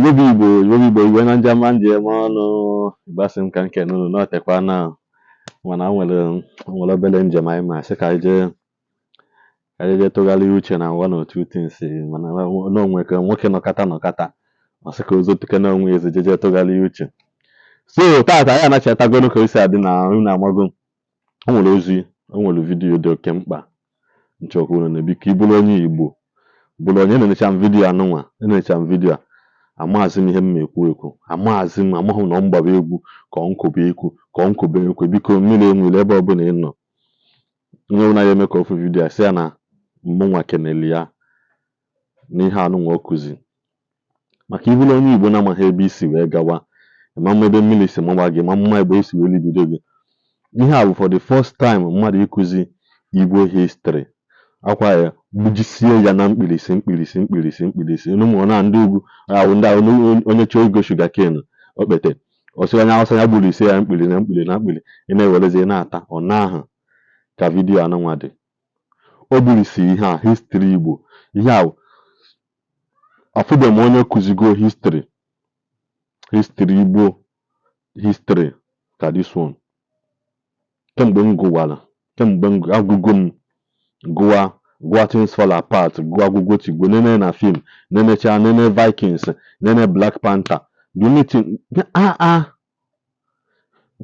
Igbo bụ Igbo, Igbo bụ Igbo, Igbo na njama njem ọnụ. Igbo asị m ka nke n'ụlọ n'otekwa na mana o nwere obere njem anyị ma sị ka anyị jee tụgharịa uche na one or two things, mana n'onwe ka nwoke nọkata nọkata ọ sị ka o zotukene onwe ezi jeje tụgharịa uche. So taata anyị anachatagonu ka o si adị na unu amago. O nwere ozi, o nwere vidiyo dị oke mkpa nchọkwa unu na biko ị bụrụ onye Igbo, bụrụ onye na-enecha m vidiyo anụnwa, enecha m vidiyo a, amaghịzị m ihe m ma ekwu ekwu, amaghịzị m, amaghị m na ọ mgbaba egwu ka ọ nkụba ekwu ka ọ nkụba ekwe. Biko mmiri enwere ebe ọbụla ị nọ, onye ọbụla ya eme ka ofu vidiyo a sị ya na mụnwa keneli ya n'ihe anụnwa ọ kụzi, maka ị bụrụ onye Igbo na-amaghị ebe isi wee gawa, ma mma ebe mmiri si maba gị, ma mma ebe esi wee libido gị. Ihe a bụ for the first time mmadụ ịkụzi Igbo history, akwa ya gbujisie ya na mkpirisi mkpirisi mkpirisi mkpirisi. Ụmụ na ndị ugwu ahụ, ndị ahụ onye chọọ igo sugarcane okpete, ọsị onye Awụsa ya gburisie ya mkpiri na mkpiri na mkpiri, ị na-ewerezi na-ata ọ na ahụ ka vidiyo anụnwa dị. O gburisi ihe a history Igbo, ihe a afụbeghị m onye kụzigo history Igbo history ka this one. Kemgbe m gụwara, kemgbe m agụgo m gụwa gụwa Things Fall Apart, gụọ agwụgwọ Tigbo, nene na film, nenecha nene Vikings, nene Black Panther, the only thing a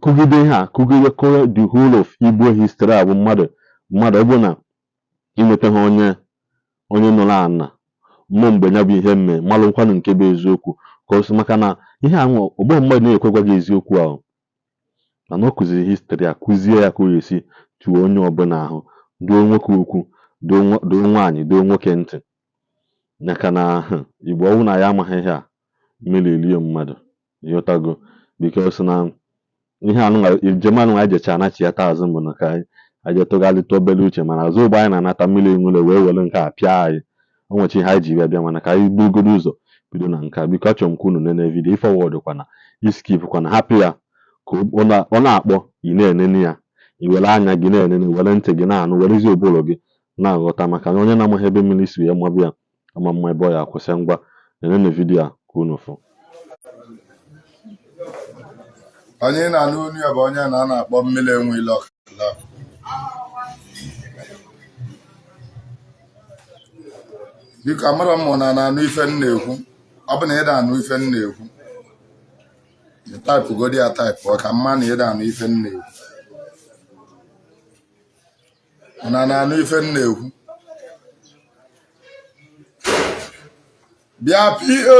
kụgide ihe a kụgide kụọ the whole of Igbo history a bụ mmadụ ọ bụ na inweta ha onye onye nọrọ ana mmụọ mgbe ya bụ ihe mme malụ nkwanụ nke bụ eziokwu, ka ọ sị maka na ihe a ọgbọ mmadụ na-ekwekwa gị eziokwu ahụ, mana ọ kụziri history a, kụzie ya ka o esi tuo onye ọbụla ahụ, doo nwoke ukwu, doo nwaanyị, doo nwoke ntị, maka na Igbo ọwụ na ya amaghị ihe a mmiri elie mmadụ, ịghọtago? Because na ihe anụnwa njem anụnwa anyị jecha anachiata azụ bụ na ka anyị jee tụgharịta obere uche, mana azụ ụgbọ anyị na-anata mmiri enwere wee were nke a pịa anyị. O nwecha ihe anyị ji bịa bịa, mana ka anyị bugodo ụzọ bido na nke a. Biko achọrọ m ka unu nene vidiyo, ịfọwọdụ kwana, iskip kwana, hapụ ya ka ọ na-akpọ, ị na-enene ya, i were anya gị na-enene, were ntị gị na-anụ, werezi ụbụrụ gị na-aghọta, maka na onye na-amaghị ebe mmiri si wee mabụ ya ama mma ebe ọ ya akwụsị. Ngwa nenene vidiyo a ka unu fụ. Onye na-anụ onu ya bụ onye na a na-akpọ Mmiri Enweilo. Biko amara m na na-anụ ife m na-ekwu. Ọ bụ na ị da-anụ ife m na-ekwu, taịpụgodi ya taịpụ ọ ka mma na ị da-anụ ife m na-ekwu. Na na-anụ ife m na-ekwu. Bịa PA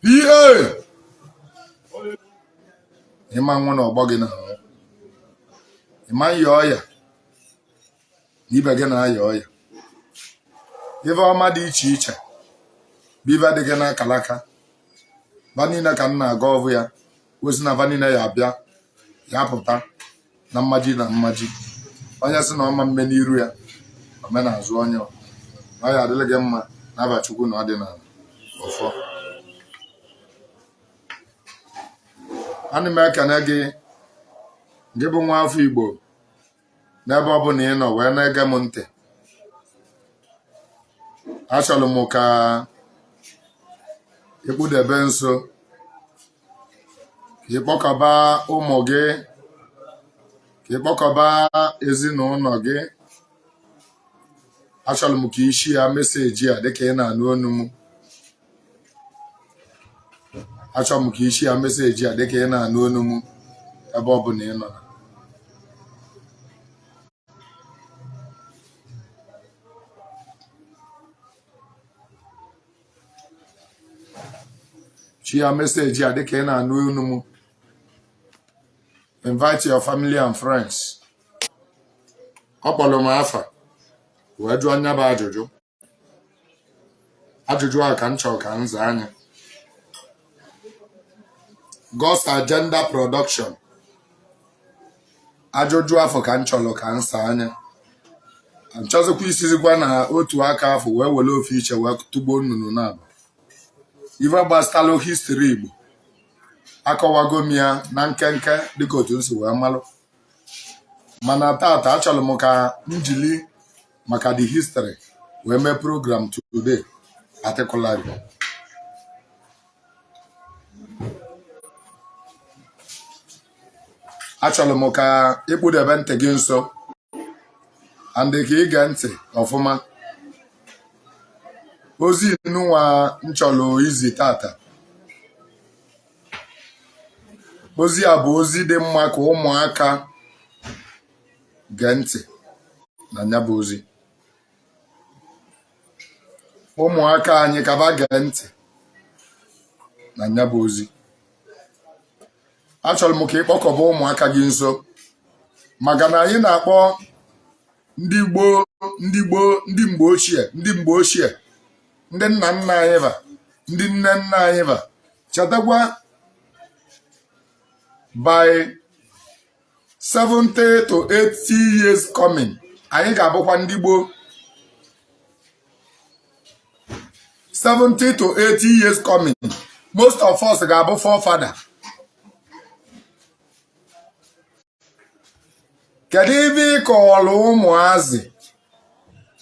PA ịma nwa na ọgbọ gị na-anwụ, ịma ya ọya na ibe gị na-aya ọya. Ife ọma dị iche iche bụ ife dị gị n'akalaka ba niile ka m na-aga ọvụ ya osi na ba niile ya abịa ya pụta na mmaji na mmaji. Onye sị na ọma mme n'iru ya omenazụ onye na ọ ya adịrị gị mma n'aba Chukwu na ọdịnala ọfọ. Ana m ekene gị, gị bụ nwa afọ Igbo n'ebe ọ bụla ị nọ wee na-ege m ntị. Achọrọ m ka ịkpụdebe nso, ka ịkpọkọba ụmụ gị, ka ịkpọkọba ezinụlọ gị. Achọrọ m ka ị share message a dịka ị na-anụ onu m. Achọrọ m ka ị share message a dịka ị na-anụ onu m ebe ọ bụla ị nọ. Share message a dịka ị na-anụ onu m. Invite your family and friends. Ọ kpọrọ m afa wee jụọ nya bụ ajụjụ. Ajụjụ a ka m chọrọ ka m zaa anya. God's Agenda Production. Ajụjụ afọ ka m chọrọ ka m saa anya. Nchọzikwa isizikwa na otu aka afọ wee were ofe iche wee tụgbuo nnụnụ na-abụ. Ife gbasalụ history Igbo akọwago m ya na nkenke dịka otu m si wee malụ, mana tata achọrọ m ka m jili maka the history wee mee program today. particularly. Achọrọ m ka ị kpụdebe ntị gị nso and ka ị gee ntị ọfụma. Ozi nụnwa m chọrọ izi tata, ozi a bụ ozi dị mma ka ụmụaka gee ntị na ya bụ ozi. Ụmụaka anyị ka ba gee ntị na ya bụ ozi. Achọrọ m ka ị kpọkọba ụmụaka gị nso, maka na anyị na-akpọ ndị gboo, ndị gboo, ndị mgbe ochie, ndị mgbe ochie, ndị nna nna anyị va, ndị nne nna anyị va. Chetakwa, by 70 to 80 years coming, anyị ga-abụkwa ndị gboo. 70 to 80 years coming, most of us ga-abụ forefather. Kedu ibe ị kọọrọ ụmụazị?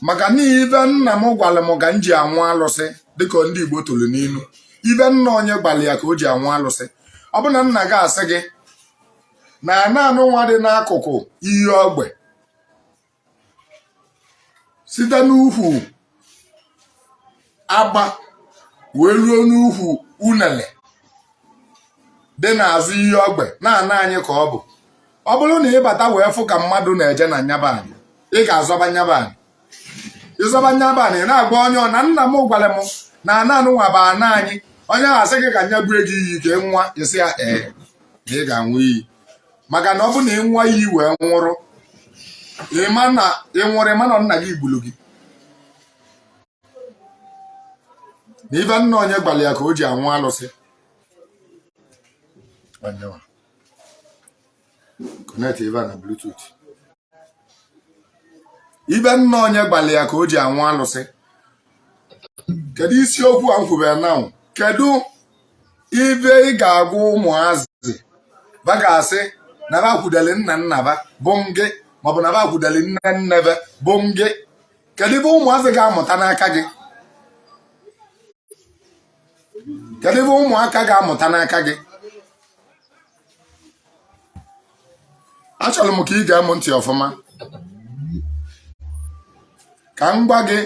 Maka na ibe nna m gwara m ka m ji anwụ alụsị, dịka ndị Igbo tụrụ n'ilu, ibe nna onye gwara ya ka o ji anwụ alụsị. Ọ bụ na nna gị asị gị na ana anụnwa dị n'akụkụ iyi ogbe, site n'ukwu agba wee ruo n'ukwu unele dị n'azụ iyi ogbe, na ana anyị ka ọ bụ. Ọ bụrụ na ị bata wee fụ ka mmadụ na-eje na nyaba anyị, ị ga-azọba nyaba anyị. Ịzọba nyaba anyị, na-agwa onye ọ na nna m gwara m na ana anụnwa bụ ana anyị. Onye ahụ asị gị ka nya gbue gị iyi ka ị nwa, ị sị ya ee, na ị ga-anwụ iyi. Maka na ọ bụ na ị nwa iyi wee nwụrụ, ịma na ị nwụrụ, ịma na nna gị gburu gị. Na ibe nna onye gwara ya ka o ji anwụ alụsị. Connect ibe na Bluetooth. Ibe nna onye gwara ya ka o ji anwụ alụsị. Kedu isiokwu a m kwubere now? Kedu ibe ị ga-agwa ụmụazị ba ga-asị na ba kwudere nna nna ba bụ ngị, maọbụ na ba kwudere nne nne ba bụ ngị? Kedu ibe ụmụazị ga-amụta n'aka gị? Kedu ibe ụmụaka ga-amụta n'aka gị? Achọrọ m ka ị gee m ntị ọfụma ka m gwa gị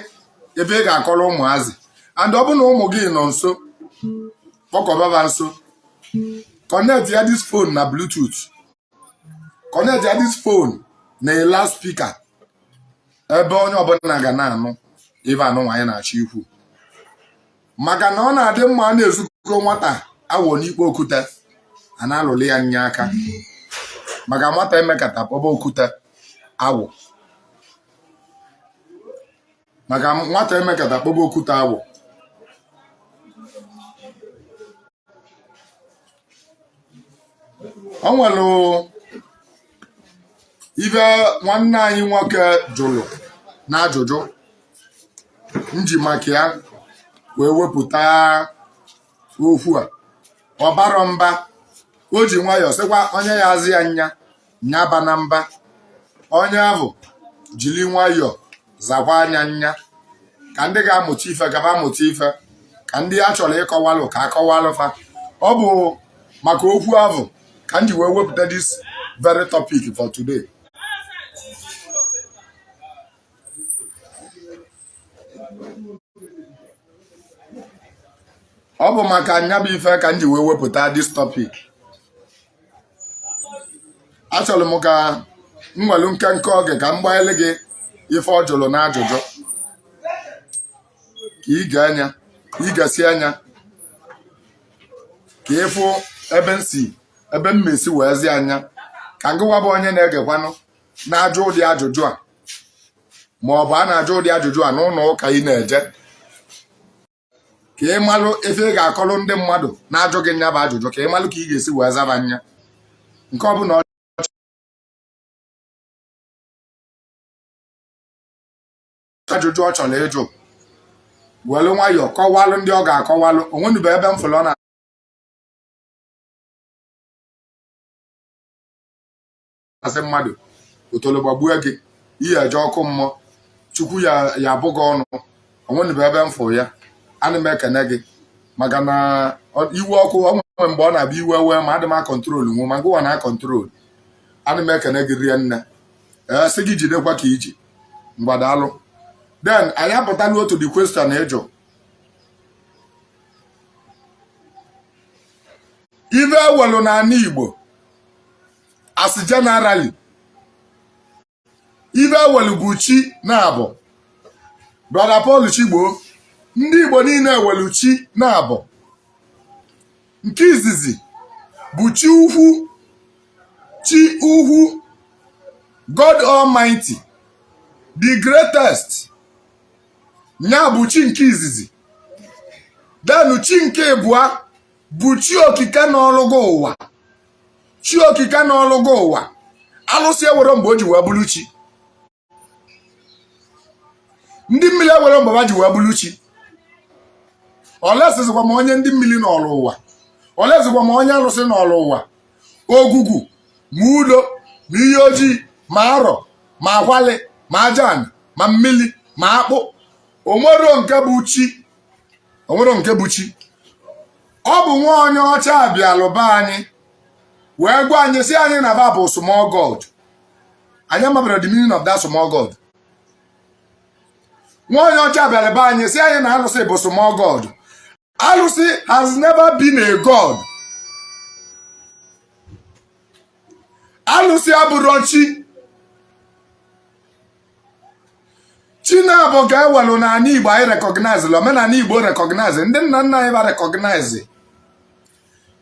ebe ị ga-akọrọ ụmụazị. And ọ bụ na ụmụ gị nọ nso, kpọkọbaba nso, connect ya this phone na Bluetooth, connect ya this phone na a loudspeaker, ebe onye ọbụla ga na-anụ ife anụnwa anyị na-achọ ikwu. Maka na ọ na-adị mma a na-ezukọ nwata awọ n'ikpe okwute, a na-alụli ya nya aka, maka nwata emekata kpọba okwute awọ, maka nwata emekata kpọba okwute awọ. O nwere ife nwanne anyị nwoke jụrụ n'ajụjụ m ji maka ya wee wepụta okwu a. Ọ barọ mba, o ji nwayọọ sịkwa onye ya azị ya nya nya ba na mba, onye ahụ jiri nwayọọ zakwa anya nya, ka ndị ga-amụta ife gaba amụta ife, ka ndị a chọrọ ịkọwalụ ka akọwalụ fa. Ọ bụ maka okwu ahụ ka m ji wee wepụta this very topic for today. Ọ bụ maka nya bụ ife ka m ji wee wepụta this topic. Achọrọ m ka m nwere nkenke oge ka m gbanyere gị ife ọ jụrụ n'ajụjụ, ka ị gee anya, ka ị gesi anya, ka ị fụ ebe m si, ebe m mesi wee zi anya, ka ngịwa bụ onye na-egekwanụ na-ajụ ụdị ajụjụ a, ma ọ bụ a na-ajụ ụdị ajụjụ a n'ụlọ ụka ị na-eje, ka ị malụ ife ị ga-akọrọ ndị mmadụ na-ajụ gị nya bụ ajụjụ, ka ị malụ ka ị ga-esi wee zaba nya nke ọbụla ọ ajụjụ ọ chọrọ ịjụ. Were nwayọọ kọwalụ ndị ọ ga-akọwalụ. Onwenube ebe m fụrụ ọ na-asị mmadụ otolo gbagbue gị, ihe eje ọkụ mmụọ, Chukwu ya ya abụ gị ọnụ. Onwenube ebe m fụrụ ya. Ana m ekene gị maka na iwe ọkụ ọ nwere mgbe ọ na-abịa iwe wee ma adị m a-control nwe ma ngụwa na a-control. Ana m ekene gị rie nne. Ee, sị gị jidekwa ka iji mgbadalụ. Then anyị apụtala otu the question ịjụ ife ewelu n'ala Igbo as generally. Ife ewelu bụ chi naabọ. Brother Paul Chigbo, ndị Igbo niile ewelu chi naabọ. Nke izizi bụ chi ukwu, chi ukwu, God Almighty, the greatest, nya bụ chi nke izizi. Then chi nke ịbụa bụ chi okike n'ọlụgo ụwa, chi okike n'ọlụgo ụwa. Alụsị ewere mgbe o ji wee bụrụ chi, ndị mmiri ewere mgbe ha ji wee bụrụ chi. Olesizikwa ma onye ndị mmiri n'ọlụ ụwa, olezikwa ma onye alụsị n'ọlụ ụwa. Ogugu ma udo ma ihe ojii ma arọ ma akwali ma ajan ma mmiri ma akpụ, onwero nke bụ chi, onwero nke bụ chi. Ọ bụ nwa onye ọcha bịalụ be anyị wee gwa anyị si anyị na ba bụ small god. Anyị amabara the meaning of that small god. Nwa onye ọcha bịara be anyị si anyị na alụsị bụ small god. Alụsị has never been a god. Alụsị abụrọ chi. Chi naabọ ka ewelu n'ala Igbo anyị recognize, omenala Igbo recognize, ndị nna nna anyị ba recognize.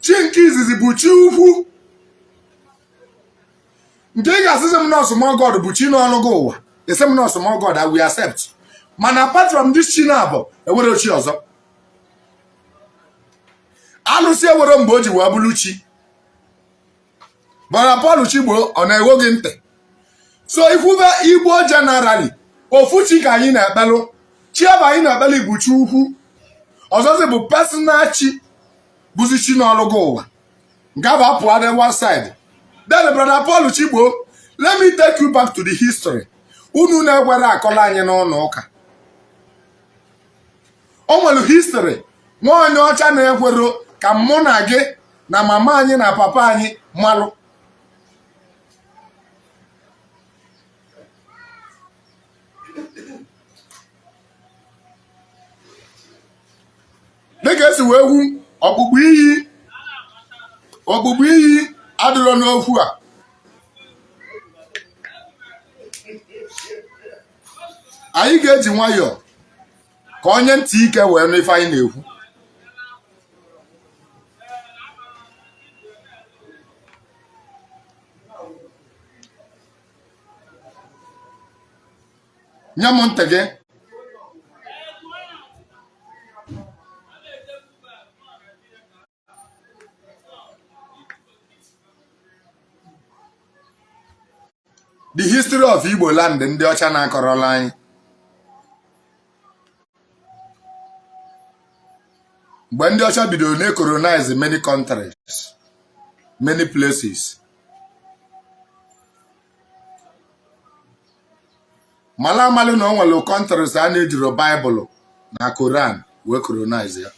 Chi nke izizi bụ chi ukwu, nke ị ga-asịsị m na ọ small god bụ chi n'ọlụgo ụwa. Ị sị m na ọ small god, I will accept. Mana apart from this chi naabọ, ewere chi ọzọ. Alụsị ewere mgbe o ji wee bụrụ chi. Brother Paul Chigbo, ọ na-egho gị ntị. So ikwube Igbo generally, ofu chi ka anyị na-ekpelụ. Chi ebe anyị na-ekpelụ bụ chi ukwu. Ọzọzi bụ personal chi, bụzi chi n'ọlụgo ụwa. Nke a bụ apụ adị one side. Then Brother Paul Chigbo, let me take you back to the history unu na-ekwere akọla anyị n'ụlọ ụka. O nwere history nwa onye ọcha na-ekwero ka mụ na gị na mama anyị na papa anyị malụ. Dịka esi wee kwu, ọkpụkpụ iyi, ọkpụkpụ iyi adịrọ n'okwu a. Anyị ga-eji nwayọọ ka onye ntị ike wee nụ ife anyị na-ekwu. Nye m ntị gị. The history of Igbo land ndị ọcha na-akọrọla anyị. Mgbe ndị ọcha bidoro na-colonize many countries, many places, mala amalị na o nwere countries a na-ejiro Baịbụl na Koran wee colonize ya.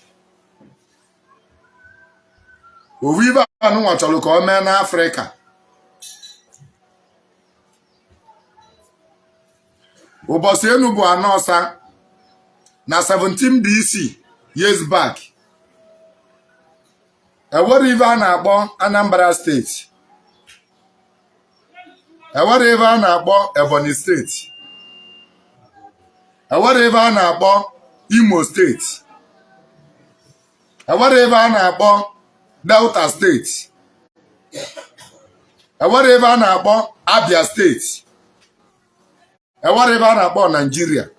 Owu ibe anụnwa chọrọ ka o mee n'Afrịka. Ụbọchị enu bụ anọ ọsa na 17 BC, years back, ewere ife a na-akpọ Anambra steeti, ewere ife a na-akpọ Ebonyi steeti, ewere ife a na-akpọ Imo steeti, ewere ife a na-akpọ Delta steeti, ewere ife a na-akpọ Abia steeti, ewere ife a na-akpọ Naijiria.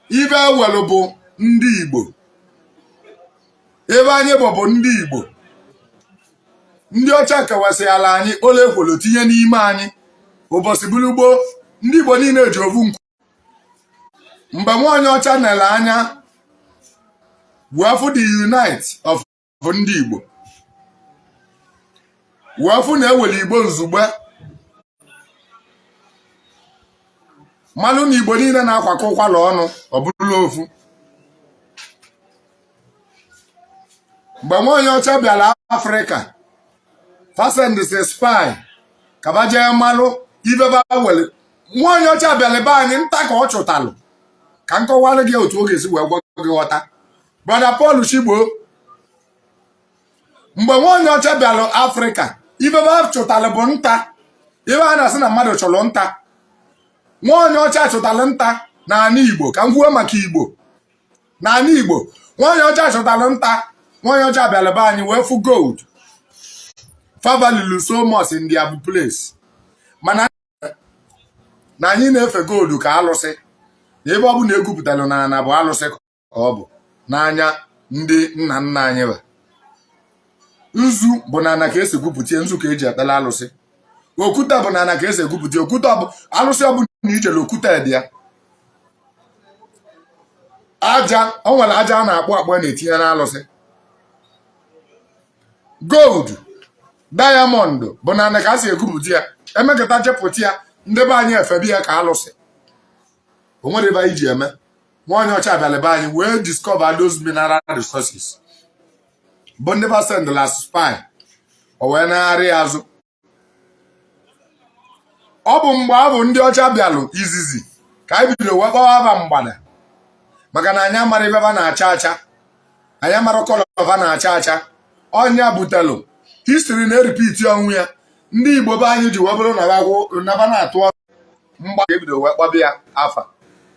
Ife ewelu bụ ndị Igbo. Ebe anyị bụ bụ ndị Igbo. Ndị ọcha kewasịala anyị, kpolo ekwolo tinye n'ime anyị. Ụbọchị bụrụ gboo, ndị Igbo niile ji ovu nku. Mgbe nwaanyị ọcha nele anya wee fụ the unite of ndị Igbo, wee fụ na ewere Igbo nzugbe, malụ na Igbo niile na-akwakọ ụkwara ọnụ, ọ bụrụla ofu. Mgbe nwaonye ọcha bịara Afrịka, fa sendịsị spy ka ba jee malụ ibe ba were. Nwaonye ọcha bịara be anyị, nta ka ọ chụtalụ. Ka m kọwara gị otu ọ ga-esi wee gwa gị ghọta, Brother Paul Chigbo. Mgbe nwaonye ọcha bịara Afrịka, ibe ba chụtalụ bụ nta. Ibe a na-asị na mmadụ chụrụ nta, nwaonye ọcha chụtalụ nta n'ala Igbo. Ka m kwuo maka Igbo. N'ala Igbo, nwaonye ọcha chụtalụ nta. Nwaonye ọcha bịara be anyị wee fụ gold. Fa value so much in their place, mana na anyị na-efe gold ka alụsị, na ebe ọ bụ na egwupụtalụ na ana bụ alụsị ka ọ bụ n'anya ndị nna nna anyị. Ba nzu bụ na ana ka esi gwupụta nzu ka eji ekpele alụsị. Okwute bụ na ana ka esi egwupụta okwute. Ọ bụ alụsị ọ bụ na ijele okwute dị ya. Aja, o nwere aja a na-akpụ akpụ a na-etinye n'alụsị. Gold, diamond bụ na ana ka a si egwupụta ya. Emekọta chepụta ya, ndị be anyị efebe ya ka alụsị. O nwere ebe anyị ji eme. Nwaonye ọcha bịara be anyị wee discover those mineral resources bụ ndị ba sendla spy. O wee nagharị ya azụ. Ọ bụ mgbe ọ bụ ndị ọcha bịalụ izizi ka anyị bido wee kpọwa aba mgbada, maka na anyị amara ebe ba na-acha acha, anyị amara colour ba na-acha acha. Ọnya butelụ history na-erepeat onwe ya. Ndị Igbo be anyị ji wee bụrụ na ba na-atụ ọrụ mgba ka ebido wee kpọba ya afa.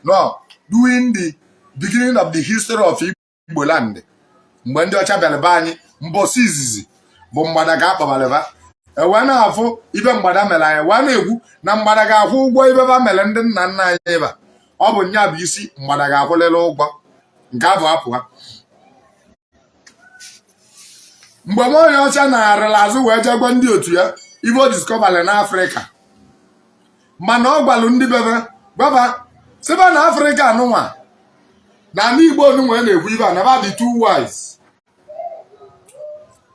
No, during the beginning of the history of Igbo land, mgbe ndị ọcha bịara be anyị mbọsị izizi, bụ mgbada ka akpọbalịba. Ewee na-afụ ibe mgbada mere anyị, wee na-ekwu na mgbada ga-akwụ ụgwọ ibe ba mere ndị nna nna anyị ba. Ọ bụ nya bụ isi mgbada ga-akwụlịrị ụgwọ nke abụ apụa. Mgbe nwaonye ọcha nagharịrị azụ wee jee gwa ndị otu ya ibe o discoverlị n'Afrịka, mana ọ gwalụ ndị bebe gwaba sịba na Afrịka anụnwa na ala Igbo onunwa na-ekwu ibe a na ba dị too wise.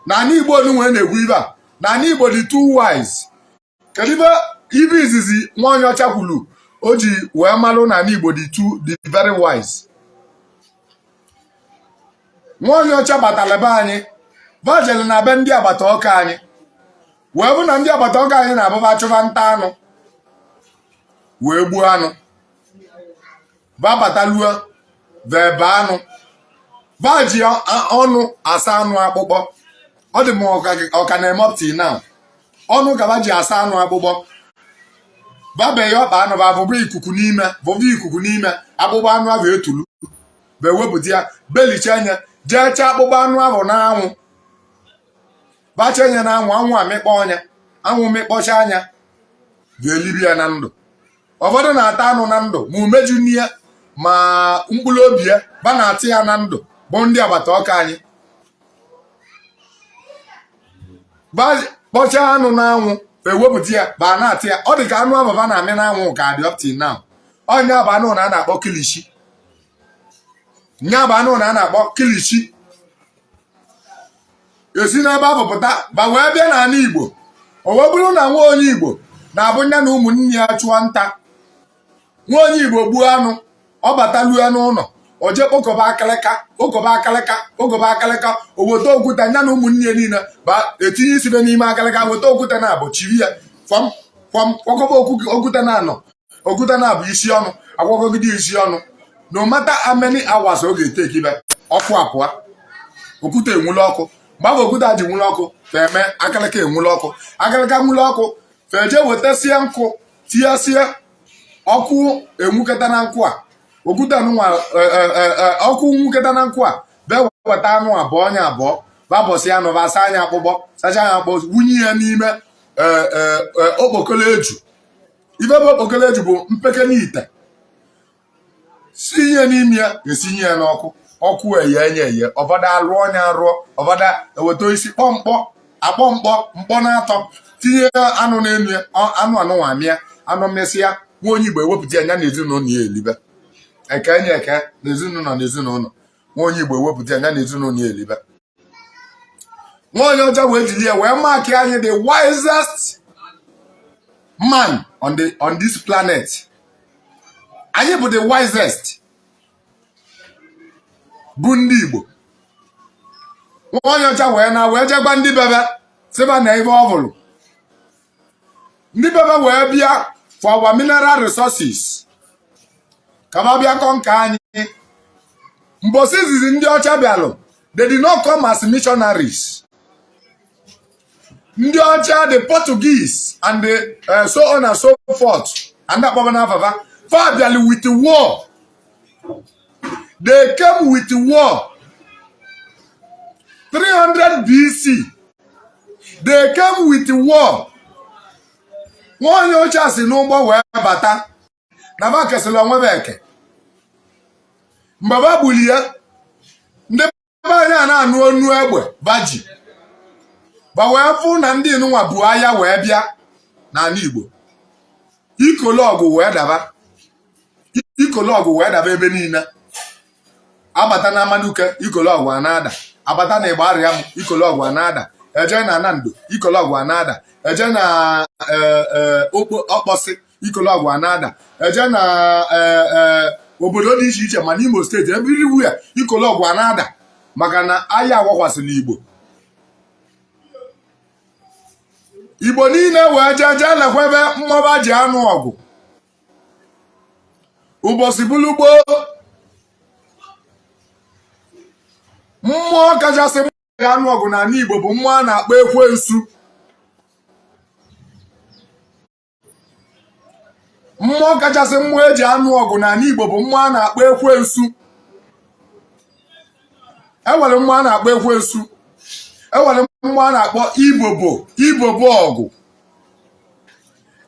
Na ala Igbo onunwa na-ekwu ibe a na ala Igbo dị too wise. Kedu ibe izizi nwaonye ọcha kwuru o ji wee malụ na ala Igbo dị too, dị very wise? Nwaonye ọcha batara be anyị, vajel na be ndị agbata ọka anyị, wee bụ na ndị agbata ọka anyị na-abụba chụba nta anụ wee gbuo anụ. Va batalue vebe anụ, va ji ọnụ asa anụ akpụkpọ. Ọ dị m ọka na-eme up till now. Ọnụ ka va ji asa anụ akpụkpọ. Va bee ya ọkpa anụ, va vụba ikuku n'ime, vụba ikuku n'ime akpụkpọ anụ ahụ, etulu bụ ewepụta ya, belicha anya, jee chaa akpụkpọ anụ ahụ n'anwụ. Bacha anya n'anwụ, anwụ amịkpọ ọnya, anwụ mịkpọcha anya, ga-elibi ya na ndụ. Ụfọdụ na-ata anụ na ndụ, ma umeju nne ya ma mkpụrụ obi ya, ba na-ata ya na ndụ, bụ ndị agbata ọka anyị. Kpọchaa anụ n'anwụ, ewepụta ya, ba na-ata ya. Ọ dị ka anụ ababa na-amị n'anwụ ka dị up till now. Ọnya bụ anụ na a na-akpọ kilishi. Nya bụ anụ na a na-akpọ kilishi. Esi n'ebe ahụ pụta ba wee bịa n'ala Igbo. O wee bụrụ na nwa onye Igbo na-abụ ya na ụmụnne ya chụọ nta, nwa onye Igbo gbuo anụ, ọ batalue n'ụlọ, o jee kpokọba akịlịka, kpokọba akịlịka, kpokọba akịlịka, o weta okwute, ya na ụmụnne ya niile ba etinye isi be n'ime akịlịka, weta okwute na abụ chiri ya kwam kwam, kwakọba okwute na anọ, okwute na abụ isi ọnụ, akwakọgide isi ọnụ. No matter how many hours ọ ga-etake ibe ọkụ apụa, okwute enwule ọkụ. Mgbe ahụ okwute a ji nwule ọkụ, feme akịlịka enwule ọkụ, akịlịka nwule ọkụ, feje wetasie nkụ, tinyesie ọkụ, enwuketa na nkụ a, okwute anụnwa ọkụ nwuketa na nkụ a, bịa weta anụ abụọ, onye abụọ babọsị anụ, basa anya akpụkpọ, sacha anya akpụkpọ, wunye ya n'ime okpokolo eju. Ife bụ okpokolo eju bụ mpekele ite. Sinye n'ime ya, esinye ya n'ọkụ, ọkụ eye enye eye. Ọfọdụ alụọ onye arụọ, ọfọdụ eweta isi kpọ mkpọ, akpọ mkpọ mkpọ na-atọ, tinye anụ n'elu ya, anụ anụnwa mịa, anụ mesịa, nwa onye Igbo ewepụta ya, ya na ezinụlọ ya elibe. Eke nye eke na ezinụlọ na ezinụlọ, nwa onye Igbo ewepụta ya, ya na ezinụlọ ya elibe. Nwa onye ọcha wee jiri ya wee mark anyị the wisest man on this planet. Anyị bụ the wisest, bụ ndị Igbo. Nwa onye ọcha wee na wee jee gwa ndị bebe, sịba na ife ọ bụrụ ndị bebe wee bịa for our mineral resources, ka ba bịa conquer anyị. Mbosi izizi ndị ọcha bịalụ, they did not come as missionaries. Ndị ọcha, the Portuguese and the so on and so forth and akpọba n'afafa, fa bịalụ with war. They came with war. 300 BC, they came with war. Nwa onye ọcha si n'ụgbọ wee bata na ba kesịrị onwe ba eke. Mgbe ba gbuli ya, ndị be anyị a na-anụ onu egbe baji ba wee fụ na ndị nụnwa bu agha wee bịa n'ala Igbo. Ikolo ọgụ wee daba, ikolo ọgụ wee daba ebe niile. Abata na Amanuke, ikolo ọgụ a na-ada. Abata na Ịgbarịam, ikolo ọgụ a na-ada. Eje na Anando, ikolo ọgụ a na-ada. Eje na Ọkpọsị, ikolo ọgụ a na-ada. Eje na obodo dị iche iche, ma n'Imo Steeti, everywhere, ikolo ọgụ a na-ada, maka na ahịa awakwasịrị Igbo. Igbo niile wee jee jee lekwebe mmọba ji anụ ọgụ. Ụbọchị bụlụ gboo, mmụọ kachasị anụ ọgụ n'ala Igbo bụ mmụọ a na-akpọ Ekwensu. Mmụọ kachasị mmụọ eji anụ ọgụ n'ala Igbo bụ mmụọ a na-akpọ Ekwensu. Enwere mmụọ a na-akpọ Ekwensu, enwere mmụọ a na-akpọ Ibobo, Ibobo ọgụ,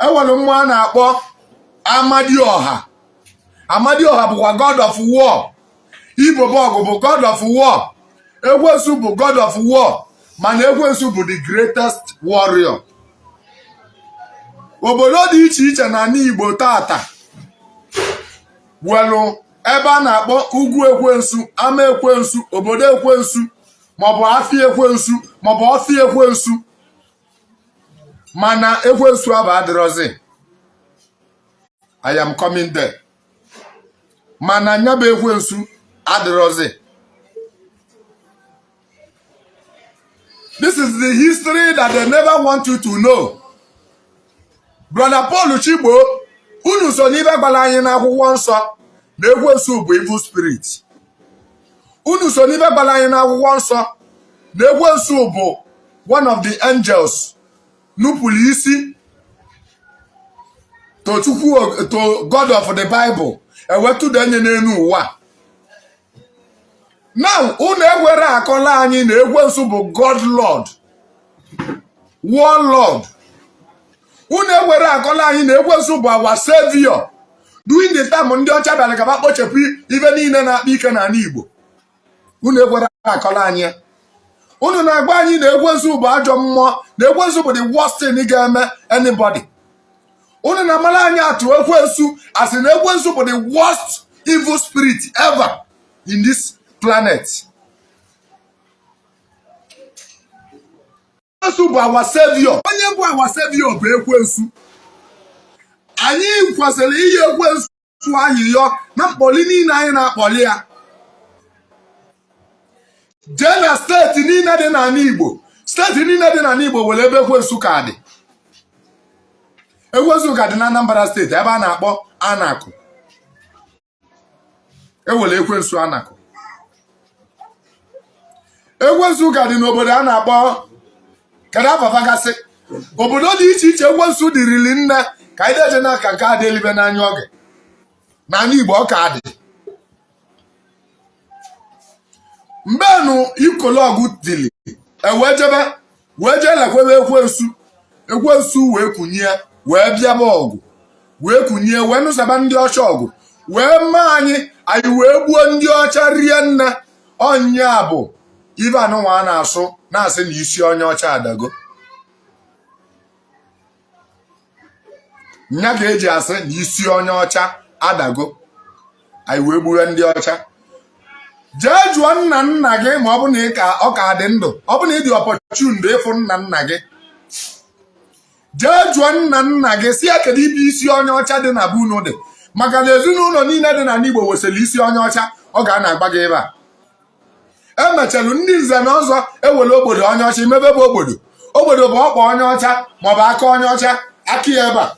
enwere mmụọ a na-akpọ Amadioha. Amadioha bụkwa god of war. Ibobo ọgụ bụ god of war. Ekwensu bụ god of war, mana Ekwensu bụ the greatest warrior. Obodo dị iche iche n'ala Igbo tata nwere ebe a na-akpọ ugwu Ekwensu, ama Ekwensu, obodo Ekwensu, maọbụ afịa Ekwensu, maọbụ ọfịa Ekwensu. Mana Ekwensu abụ adịrọzi. I am coming there. Mana nya bụ Ekwensu adịrọzi. This is the history that they never want you to know. Brother Paul Chigbo, unu so n'ibe gwara anyị n'akwụkwọ nsọ na Ekwensu bụ evil spirit. Unu so n'ibe gwara anyị n'akwụkwọ nsọ na Ekwensu bụ one of the angels nupụrụ isi to Chukwu, to God of the Bible, ewetụda enye n'elu ụwa. Now unu ewere akọla anyị na Ekwensu bụ God Lord, Warlord. Unu ewere akọla anyị na Ekwensu bụ our savior during the time ndị ọcha bịara ka ba kpochapụ ibe niile na-akpa ike n'ala Igbo. Unu ekwere akọla anyị ya. Unu na-agwa anyị na Ekwensu bụ ajọ mmụọ, na Ekwensu bụ the worst thing ga-eme anybody. Unu na-amara anyị atụ Ekwensu asị na Ekwensu bụ the worst evil spirit ever in this planet. Ekwensu bụ our savior. Onye bụ our savior bụ Ekwensu. Anyị kwesịrị iyi Ekwensu ayịyọ na mkpọli niile anyị na-akpọli ya. Jee na steeti niile dị n'ala Igbo, steeti niile dị n'ala Igbo nwere ebe Ekwensu ka dị. Ekwensu ka dị na Anambra Steeti, ebe a na-akpọ Anakụ. Ewere Ekwensu Anakụ. Ekwensu ka dị n'obodo a na-akpọ, kedu afafa gasị, obodo dị iche iche Ekwensu dịrịrị nne. Ka anyị deje n'aka nke adị elibe n'anya oge n'ala Igbo ọ ka dị. Mgbenụ ikolọgụ dịrị, ewee jebe wee jee lekwebe Ekwensu. Ekwensu wee kunye wee bịaba ọgụ, wee kunye wee nụsaba ndị ọcha ọgụ, wee mee anyị, anyị wee gbuo ndị ọcha rie nne. Ọnya bụ ibe anụnwa a na-asụ na-asị na isi onye ọcha adago. Nya ka eji asị na isi onye ọcha adago. Anyị wee gbuwe ndị ọcha. Jee jụọ nna nna gị, ma ọ bụ na ọ ka dị ndụ, ọ bụ na ị dị opportuned ịfụ nna nna gị, jee jụọ nna nna gị si ya kedu ibe isi onye ọcha dị na be unu dị, maka na ezinụlọ niile dị n'ala Igbo wesịrị isi onye ọcha. Ọ ga na-agba gị ebe a. Emechalụ ndị nze na ọzọ ewere ogbodo onye ọcha imebe bụ ogbodo. Ogbodo bụ ọkpa onye ọcha maọbụ aka onye ọcha, aka ya ebe a,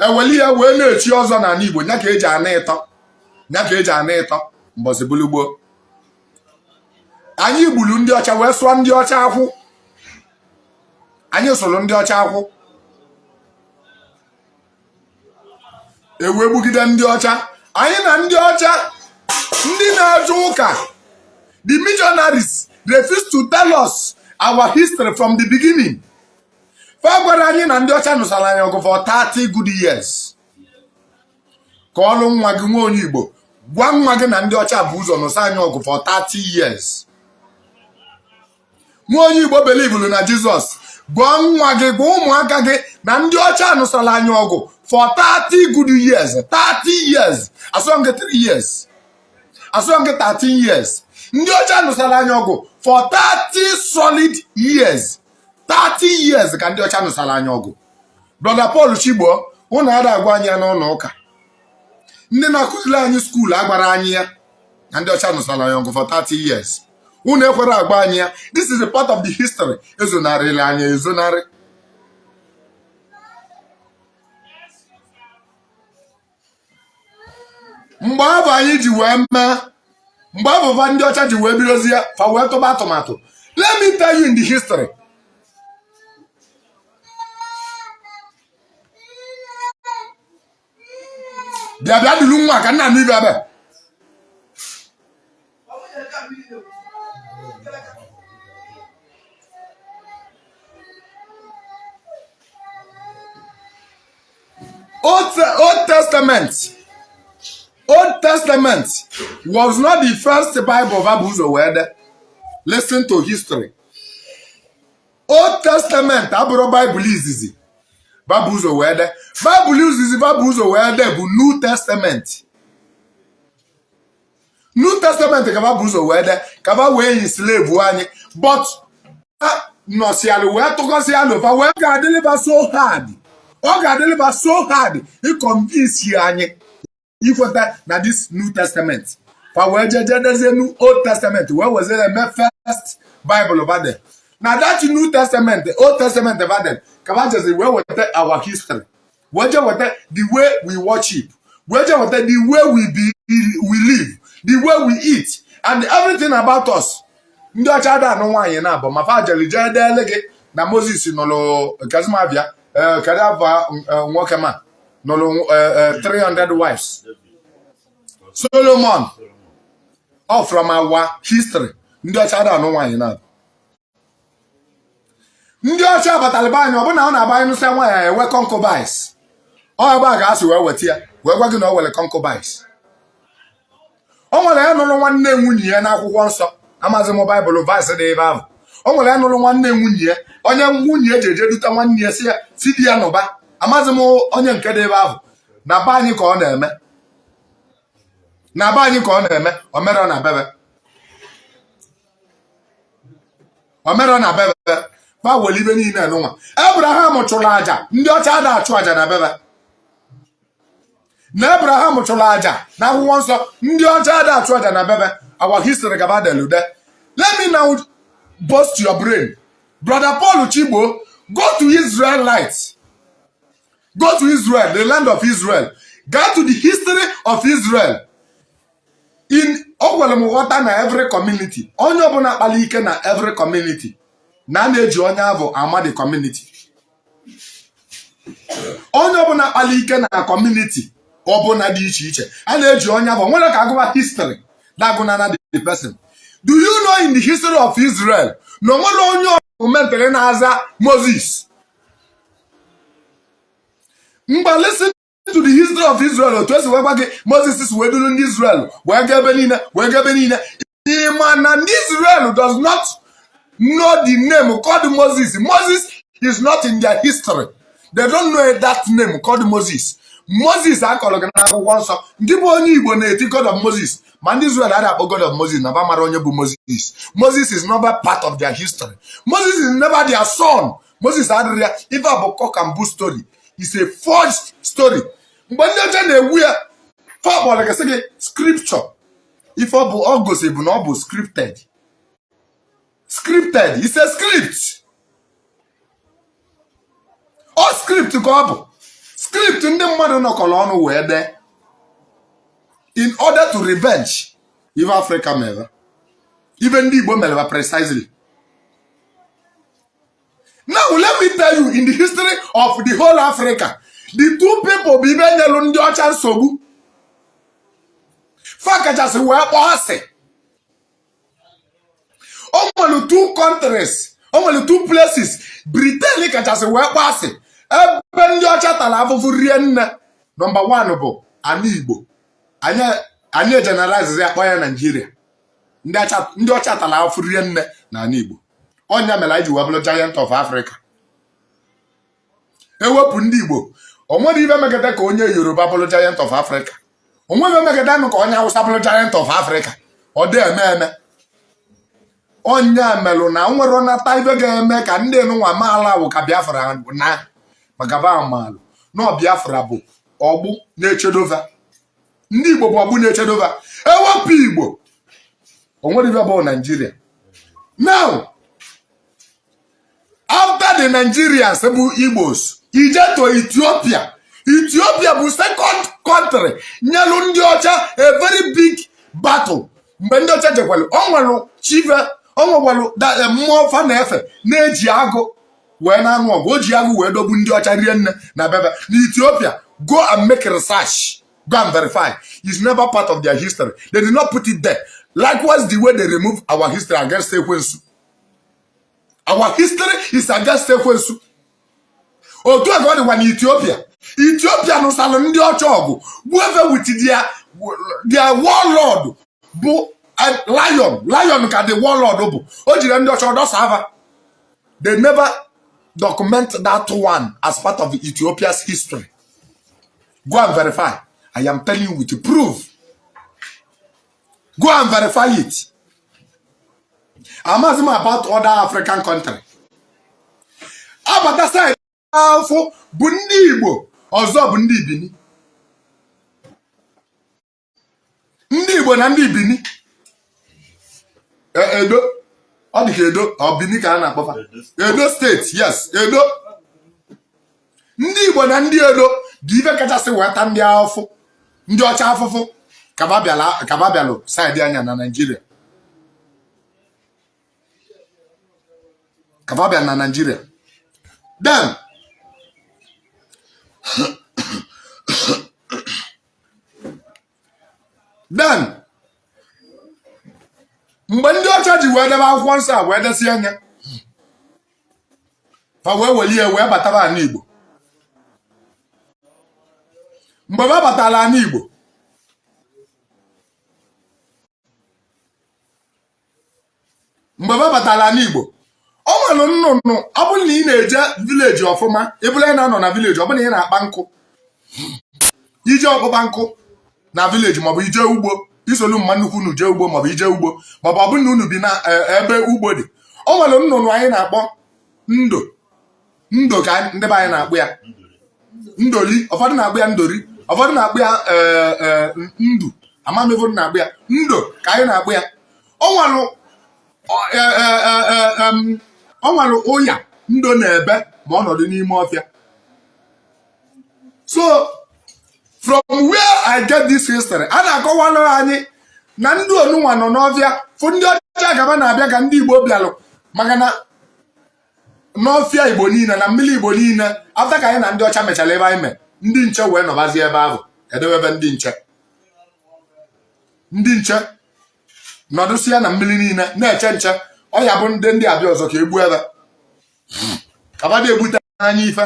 eweli ya wee na-echi ọzọ n'ala Igbo. Nya ka eji ana ịtọ, nya ka eji ana ịtọ mbọsị bụlụ gboo. Anyị gburu ndị ọcha wee sụọ ndị ọcha akwụ. Anyị sụrụ ndị ọcha akwụ, ewee gbugide ndị ọcha. Anyị na ndị ọcha, ndị na-eje ụka, the missionaries refuse to tell us our history from the beginning. Fa gwara anyị na ndị ọcha nụsara anyị ọgụ for 30 good years. Ka ọlụ nwa gị, nwa onye Igbo, gwa nwa gị na ndị ọcha bụ ụzọ nụsa anyị ọgụ for 30 years. Nwa onye Igbo belivulu na Jizọs, gwa nwa gị, gwa ụmụaka gị na ndị ọcha nụsara anyị ọgụ for 30 good years. 30 years, asọ gị 3 years, asọ gị 13 years. Ndị ọcha nụsara anyị ọgụ for 30 solid years. 30 years ka ndị ọcha nụsara anyị ọgụ. Brother Paul Chigbo, ụnụ ada agwa anyị ya n'ụlọ ụka. Ndị na-akụziri anyị school agwara anyị ya na ndị ọcha nụsara anyị ọgụ for 30 years. Unu ekwere agwa anyị ya. This is a part of the history ezonarịla anyị ezonarị. Mgbe abụ anyị ji wee mee, mgbe abụba ndị ọcha ji wee bidozie, fa wee tụba atụmatụ. Let me tell you in the history, bịa bịa duru nwa ka nna m ibe ebe. Old Testament, Old Testament was not the first Bible va bụ ụzọ wee de. Listen to history. Old Testament abụrụ Bible izizi va bụ ụzọ wee de. Bible izizi va bụ ụzọ wee de bụ New Testament. New Testament ka va bụ ụzọ wee de, ka va wee enslave anyị, but nọsialụ wee tụkọsịalụ fa wee ga-adịlịba so hard, ọ ga-adịlịba so hard ịconvince anyị ikweta na this New Testament. Fa wee jeje dezie New Old Testament, wee wezie eme first Bible va de. Na that New Testament, Old Testament va de, ka va jezi wee weta our history, wee je weta the way we worship, wee je weta the way we be, we live, the way we eat and everything about us. Ndị ọcha ada anụ nwaanyị na-abụ ma fa jere jee deele gị na Moses nụrụ kazimabia, kedu ava nwoke ma nụrụ 300 wives, Solomon. All from our history. Ndị ọcha ada anụ nwaanyị na ndị ọcha batara be anyị, ọbụna ọ na-aba anyị nụsịa nwaanyị enwe concubines. Ọ ebe a ga-asị wee weta ya, wee gwa gị na o nwere concubines. O nwere ya nụrụ nwanne nwunye ya n'akwụkwọ nsọ. Amazi m Baịbụl verse dị ebe ahụ. O nwere ya nụrụ nwanne nwunye ya, onye nwunye eji eje dute nwanne ya, si ya si di ya nụba. Amazi m onye nke dị ebe ahụ. Na be anyị ka ọ na-eme, na be anyị ka ọ na-eme. O mere na bebe, o mere na bebe. Fa were ibe niile nụnwa. Abraham chụrụ aja, ndị ọcha ada achụ aja na bebe. Na Abraham chụrụ aja n'akwụkwọ nsọ, ndị ọcha ada achụ aja na bebe. Our history gaba delude. Let me now burst your brain, Brother Paul Chigbo. Go to Israelites, go to Israel, the land of Israel. Go to the history of Israel. In o gwara m ghọta na every community, onye ọbụla kpara ike na every community, na a na-eji onye ahụ ama the community. Onye ọbụla kpara ike na community ọbụla dị iche iche, a na-eji onye ahụ nwere ka agụba history na-agụnana the person. Do you know in the history of Israel na onwere onye omentere na-aza Moses? Mgbe listen to the history of Israel, otu esi wee gwa gị Moses si wee duru ndị Israel wee gaa ebe niile, wee gaa ebe niile. Ịma na ndị Israel does not know the name called Moses. Moses is not in their history. They don't know that name called Moses. Moses akọrọ gị n'akwụkwọ nsọ, ndị bụ onye Igbo na-eti God of Moses, ma ndị Israel adịghị akpọ God of Moses na ba mara onye bụ Moses. Moses is never part of their history. Moses is never their son. Moses adịrị ya. Ife a bụ cock and bull story, is a forged story. Mgbe ndị ọcha na-egwu ya, fa kpọrọ gị sị gị scripture. Ife ọ bụ ọ gosi bụ na ọ bụ scripted. Scripted, it's a script. Ọ script ka ọ bụ, script ndị mmadụ nọkọrọ ọnụ wee dee in order to revenge ife Africa mere, ife ndị Igbo mere precisely. Now let me tell you, in the history of the whole Africa, the two people bụ ibe nyelu ndị ọcha nsogbu fa kachasị wee kpọọ asị. O nwere two countries, o nwere two places Britain kachasị wee kpọọ asị, ebe ndị ọcha tara afụfụ rie nne. Number one bụ ana Igbo. Anyị generalize ya, kpọọ ya Naijiria. Ndị ọcha tara afụfụ rie nne na ana Igbo. Ọnya mere anyị ji wee bụrụ giant of Africa. Ewepụ ndị Igbo, o nwere ibe megide ka onye Yoruba bụrụ giant of Africa? O nwere ibe megide nụ ka onye Hausa bụrụ giant of Africa? Ọ dị eme eme. Onye melụ na nwere nata ibe ga-eme ka ndị nụnwa maala wụ ka Biafra na maka ba malụ na Biafra bụ ọgbụ na-echedova ndị Igbo, bụ ọgbụ na-echedova. Ewepụ Igbo, o nwere ibe bụ Naijiria. Now, after the Nigerians bụ Igbos, ije to Ethiopia. Ethiopia bụ second country nyelu ndị ọcha a very big battle. Mgbe ndị ọcha jekwelu, o nwere chive, o nwekwelu mmụọ fa na-efe na-eji agụ wee na-anụ ọgụ. O ji agụ wee dogbu ndị ọcha rie nne na bebe na Ethiopia. Go and make research, go and verify. It's never part of their history. They did not put it there. Likewise, the way they remove our history against ekwensu, our history is against ekwensu. Otu a ka ọ dịkwa na Ethiopia. Ethiopia nụsalụ ndị ọcha ọgụ, gbuo efe with their warlord bụ lion. Lion ka the warlord bụ. O jiri ndị ọcha ọdọsa ava. They never document that one as part of Ethiopia's history. Go and verify. I am telling you with proof. Go and verify it. Amaghịzi m about other African country. Abata side afọ bụ ndị Igbo, ọzọ bụ ndị Bini. Ndị Igbo na ndị Bini, Edo, ọ dị ka Edo ọ Bini ka a na-akpọfa Edo State. Yes, Edo. Ndị Igbo na ndị Edo dị ife kachasị weta ndị afụ ndị ọcha afụfụ kaba bịalụ side anya na Naịjirịa, kaba bịa na Naịjirịa. Then mgbe ndị ọcha ji wee debe akwụkwọ nsọ a wee desi anya fa, wee welie wee bataba ala Igbo. Mgbe fa batara ala Igbo, mgbe fa batara ala Igbo, o nwere nnụnụ. Ọ bụrụ na ị na-eje village ọfụma, ị bụrụ na-anọ na village, ọ bụrụ na ị na-akpa nkụ, ije ọkpụkpa nkụ na village, maọbụ ije ugbo, isolu mma nnukwu unu jee ugbo, maọbụ ije ugbo, maọbụ ọ bụrụ na unu bi na ebe ugbo dị, o nwere nnụnụ anyị na-akpọ ndo. Ndo ka ndị be anyị na-akpọ ya, ndoli. Ụfọdụ na-akpọ ya ndori, ụfọdụ na-akpọ ya ndu. Amamivu na-akpọ ya ndo ka anyị na-akpọ ya. O nwere ụya ndo na-ebe ma ọ nọdụ n'ime ọfịa. So from where I get this history, a na-akọwalụ anyị na ndị onunwa nọ n'ọfịa fụ ndị ọcha gaba na-abịa ka ndị Igbo bịalụ, maka na n'ọfịa Igbo niile na mmiri Igbo niile, after ka anyị na ndị ọcha mechara ebe anyị mee, ndị nche wee nọbazie ebe ahụ, edewebe ndị nche. Ndị nche nọdụsịa na mmiri niile na-eche nche. Ọ ya bụ ndị abịa ọzọ ka egbuo ebe kabada egbute anya ife,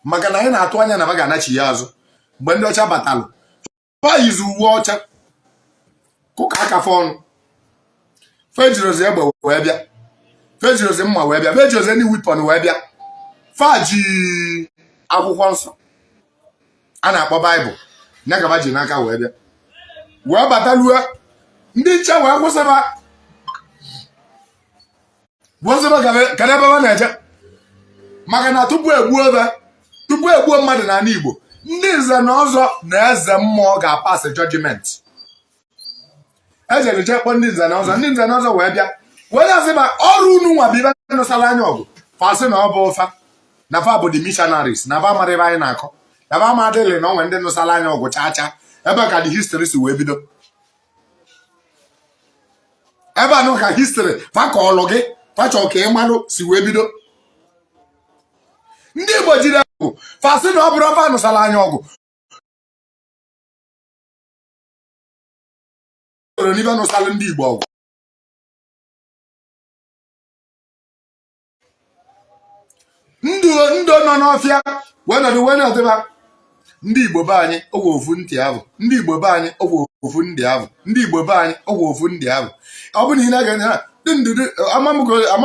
maka na anyị na-atụ anya na ba ga-anachi ya azụ. Mgbe ndị ọcha batalụ, fa yizi uwe ọcha kụka aka fa ọnụ. Fejirozi egbe wee bịa, fejirozi mma wee bịa, fejirozi any weapon wee bịa. Fa ji akwụkwọ nsọ a na-akpọ Baịbụl nya gaba ji n'aka wee bịa, wee batalue. Ndị nche wee kwụsịba, kwụsịba, kedu ebe ha na-eje? Maka na tupu egbuo ebe, tupu egbuo mmadụ n'ala Igbo, ndị nze na ọzọ na eze mmụọ ga-apasị judgment. Ejere jee kpọọ ndị nze na ọzọ. Ndị nze na ọzọ wee bịa wee na-asị ma ọrụ unu nwa bụ ibe nụsara anyị ọgụ. Fa sị na ọ bụ fa na fa bụ the missionaries, na fa mara ebe anyị na-akọ, na fa amadịlị na onwe ndị nụsara anyị ọgụ chaa chaa. Ebe ka the history si wee bido. Ebe anụ ka history fa kọọlụ gị, fa chọọ ka ị malụ, si wee bido. Ndị Igbo jiri ọgụ, fa sị na ọ bụrụ fa nụsara anyị ọgụ n'ibe nụsara ndị Igbo ọgụ. Ndụ ndụ nọ n'ọfịa wee nọdụ wee nọdụba. Ndị Igbo be anyị ogwe ofu ntị ahụ, ndị Igbo be anyị ogwe ofu ndị ahụ, ndị Igbo be anyị ogwe ofu ndị ahụ. Ọ bụ na ị na-ege ha ama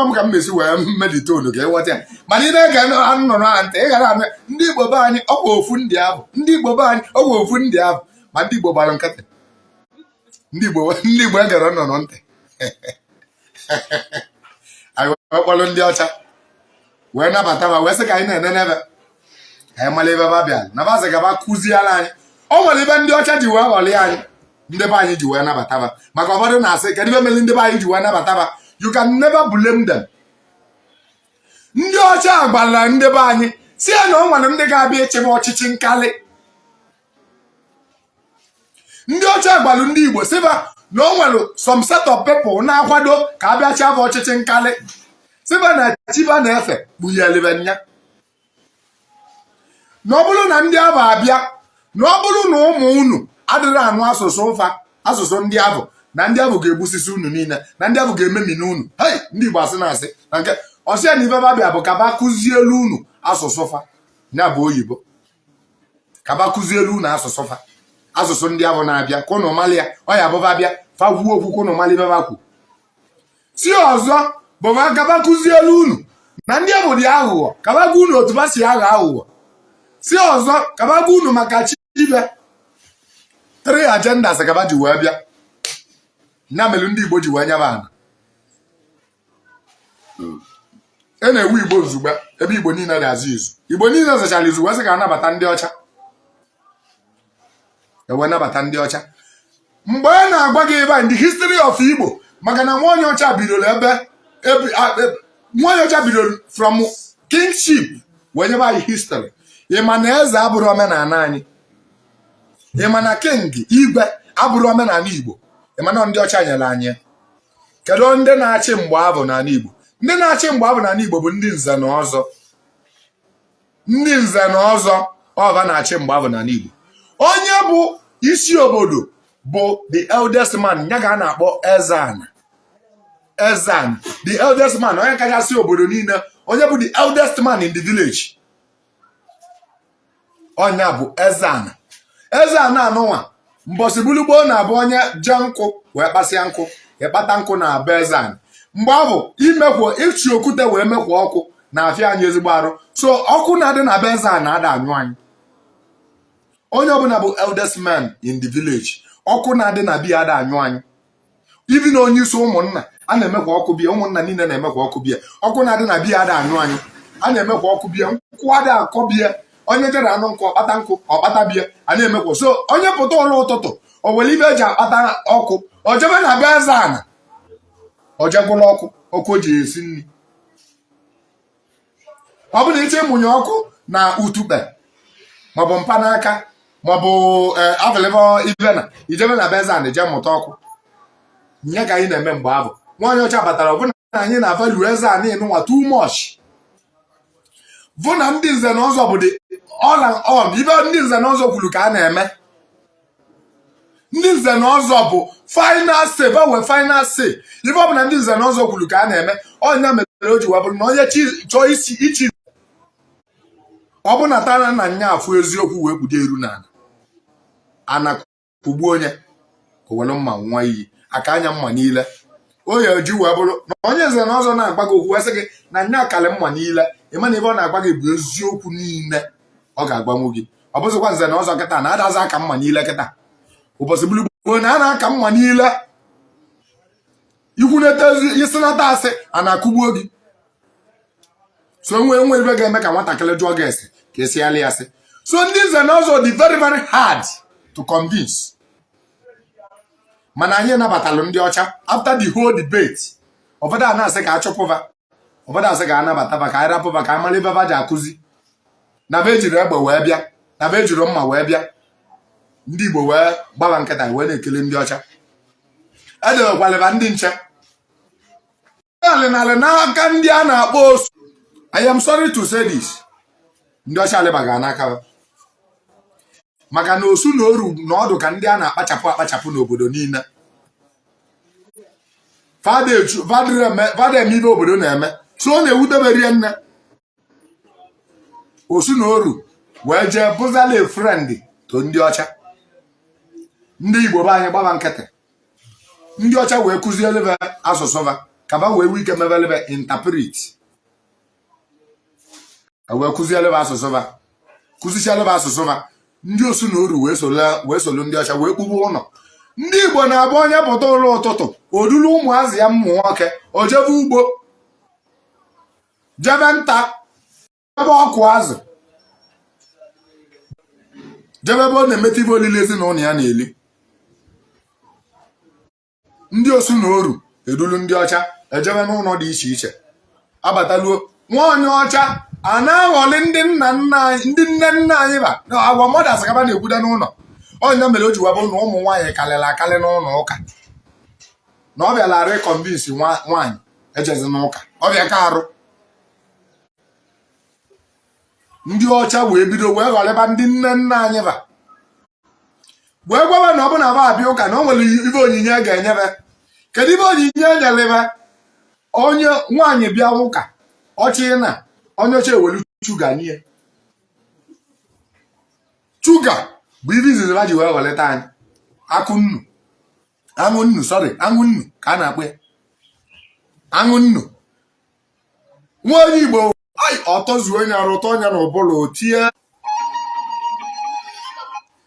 m ka m mesi wee medite olu ka ịghọta ya, mana ị na-ege anụnụ ha ntị, ị gara anụ ndị Igbo be anyị ọgwụ ofu ndị ahụ, ndị Igbo be anyị ọgwụ ofu ndị ahụ. Ma ndị Igbo gbara nkịtị, ndị Igbo egere nnụnụ ntị. Anyị wee kpọrọ ndị ọcha wee nabata ma wee sị ka anyị na-enenebe, anyị mara ebe ba bịara na basị gaba kụziere anyị. O nwere ebe ndị ọcha ji wee ghọrọ anyị, ndị be anyị ji wee nabata ba, maka ụfọdụ na-asị, kedu ebe mere ndị be anyị ji wee nabata ba? You can never blame them. Ndị ọcha gwara ndị be anyị si ya na o nwere ndị ga-abịa ịchịba ọchịchị nkalị. Ndị ọcha gwara ndị Igbo sịba na o nwere some set of people na-akwado ka abịa chịaba ọchịchị nkalị, sịba na chiba na-efe kpughelibe nya, na ọ bụrụ na ndị ahụ abịa, na ọ bụrụ na ụmụ unu adịrị anụ asụsụ mfa, asụsụ ndị ahụ, na ndị ahụ ga-egbusisi unu niile, na ndị ahụ ga-ememina unu. Hei, ndị Igbo asị na asị na nke ọsịa na ife babịa bụ ka ba kụzielu unu asụsụ fa, ya bụ oyibo, ka ba kụzielu unu asụsụ fa, asụsụ ndị ahụ na-abịa, ka unu malị ya. Ọ ya bụba bịa fa kwuo okwu, ka unu malị ife ba kwu. Si ọzọ bụ ma ka ba kụzielu unu na ndị ahụ dị aghụghọ, ka ba gwa unu otu ba si aghọ aghụghọ. Si ọzọ ka ba gwa unu maka chi ibe. Three agendas ka ba ji wee bịa. Ya mere ndị Igbo ji wee nyaba ana e na-ewu Igbo nzugbe, ebe Igbo niile dị azụ izu. Igbo niile zachara izu wee sị ka anabata ndị ọcha, ewee nabata ndị ọcha. Mgbe a na-agwa gị ebe a, in the history of Igbo, maka na nwa onye ọcha bidoro ebe nwa onye ọcha bidoro from kingship wee nyebe anyị history. Ị ma na eze abụrụ omenala anyị? Ị ma na king, igwe, abụrụ omenala Igbo? Ị ma na ndị ọcha nyere anyị ya? Kedu ndị na-achị mgbe abụ n'ala Igbo? Ndị na-achị mgbe abụ n'ala Igbo bụ ndị nze na ọzọ. Ndị nze na ọzọ ọba na-achị mgbe abụ n'ala Igbo. Onye bụ isi obodo bụ the eldest man, ya ka a na-akpọ eze ana. Eze ana, the eldest man, onye kachasị obodo niile, onye bụ the eldest man in the village, ọnya bụ eze ana. Eze ana anụnwa mbọsị bulu gboo na-abụ onye jee nkụ wee kpasịa nkụ, ịkpata nkụ na-abụ eze ana. Mgbe ahụ, imekwo ichi okwute wee mekwa ọkụ na-afịa anyị ezigbo arụ. So ọkụ na-adị na be eze ana ada anyụ anyị. Onye ọbụla bụ eldest man in the village, ọkụ na-adị na biya ada anyụ anyị. Even onye isi ụmụnna a na-emekwa ọkụ biya, ụmụnna niile na-emekwa ọkụ biya. Ọkụ na-adị na biya ada anyụ anyị. A na-emekwa ọkụ biya, nkwụ ada akọ biya. Onye jere anụ nkụ, ọkpata nkụ, ọkpata biya, a na-emekwa. So onye pụta ụlọ ụtụtụ, o were ibe eji akpata ọkụ, o jebe na be eze ana, o jegwụla ọkụ, ọkụ o ji esi nri. Ọ bụrụ na ịchọ ịmụnye ọkụ na utukpe maọbụ mpanaka maọbụ avịlịvọ ibe na ijebe na be eze ana jee mụta ọkụ. Nye ka anyị na-eme mgbe ahụ. Nwaanyị ọcha batara, ọ bụ na anyị na-avalue eze ana ịnụnwa too much, bụ na ndị nze na ọzọ bụ the all and all. Ibe ndị nze na ọzọ kwuru ka a na-eme. Ndị nze na ọzọ bụ final say, ba wee final say. Ife ọbụla ndị nze na ọzọ kwuru ka a na-eme. Ọnya mere o ji wee bụrụ na onye chọọ isi ichi, ọ bụ na tara na nya afụ eziokwu wee kpudo eru n'ala ana kugbuo onye o were mma nwa iyi aka anya mma niile onye ji wee bụrụ na onye nze na ọzọ na-agba gị okwu wee sị gị na nya kalị mma niile, ịma na ebe ọ na-agba gị bụ eziokwu niile ọ ga-agbanwu gị. Ọ bụzịkwa nze na ọzọ kịta na adazi aka mma niile kịta. Ụbọchị gburugburu na a na-aka mma niile, ikwuneta isinata asị a na-akụgbuo gị. So nwe nwe ibe ga-eme ka nwatakịrị jụọ gị ese ka esi alị ya asị. So ndị nze na ọzọ dị very very hard to convince. Mana anyị nabatalụ ndị ọcha after the whole debate. Ụfọdụ a na-asị ka a chụpụva, ụfọdụ asị ka a nabataba, ka anyị rapụva, ka a mara ife va ji akụzi na be ejiri egbe wee bịa, na be ejiri mma wee bịa. Ndị Igbo wee gbaba nkịta wee na-ekele ndị ọcha. Edebekwalịba ndị nche alịnalị n'aka ndị a na-akpọ osu. I am sorry to say this, ndị ọcha alịbaga n'aka ha, maka na osu na oru na ọdụ ka ndị a na-akpachapụ akpachapụ n'obodo niile. Fada eme ibe obodo na-eme, so ọ na-ewuteberie nne. Osu na oru wee jee bụzala friend to ndị ọcha. Ndị Igbo be anyị gbaba nkịtị. Ndị ọcha wee kụzielebe asụsụ va ka ba wee nwee ike mebelebe interpret. Wee kụzielebe asụsụ va, kụzisielebe asụsụ va. Ndị osu na oru wee solu ndị ọcha wee kpugbu ụlọ. Ndị Igbo na-abụ onye pụta ụlọ ụtụtụ, odulu ụmụazị ya ụmụ nwoke, o jebe ugbo, jebe nta, ebe ọkụ azụ, jebe ebe ọ na-emeta ibe olili ezinụlọ ya na-eli. Ndị osu na oru edulu ndị ọcha ejebe n'ụlọ dị iche iche. Abataluo, nwa onye ọcha a na-aghọlị ndị nna nna anyị, ndị nne nna anyị ba agwa mmadụ asakaba na-ekwuda n'ụlọ. Onye mere o ji wee bụrụ na ụmụ nwaanyị karịrị akarị n'ụlọ ụka, na ọ bịara reconvince nwaanyị ejezi n'ụka, ọ bịa ka arụ. Ndị ọcha wee bido wee ghọrịba ndị nne nna anyị ba, wee gwaba na ọ bụ na ba abịa ụka, na o nwere ibe onyinye a ga-enyebe. Kedu ibe onyinye e nyere? Onye nwaanyị bịa ụka ọchị na onye ọcha ewelu sugar nye. Sugar bụ ibe izizi ha ji wee ghọlịta anyị. Akụ nnu, aṅụ nnu, sorry, aṅụ nnu ka a na-akpọ ya, aṅụ nnu. Nwa onye Igbo ai ọtọzuo onye arụ ụtọ ọnya na ụbụla tie